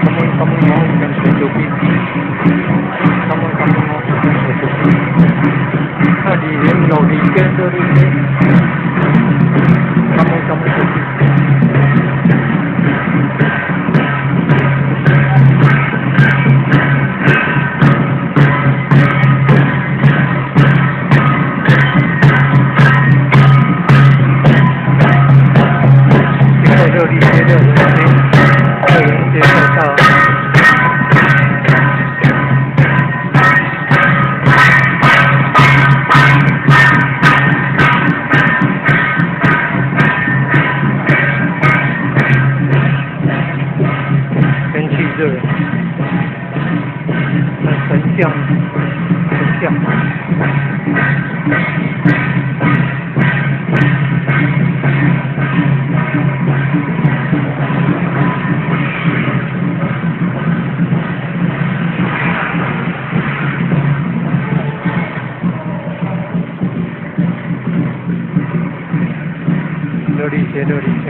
Cảm ơn, cảm ơn ông, em sẽ chụp. Cảm ơn, cảm ơn ông, em sẽ chụp. 啊，二零六二間這裡間。感恩感恩小弟。這個熱力街，熱人街，熱人街賽道。天氣熱，那神像，神像。熱力街，熱力街。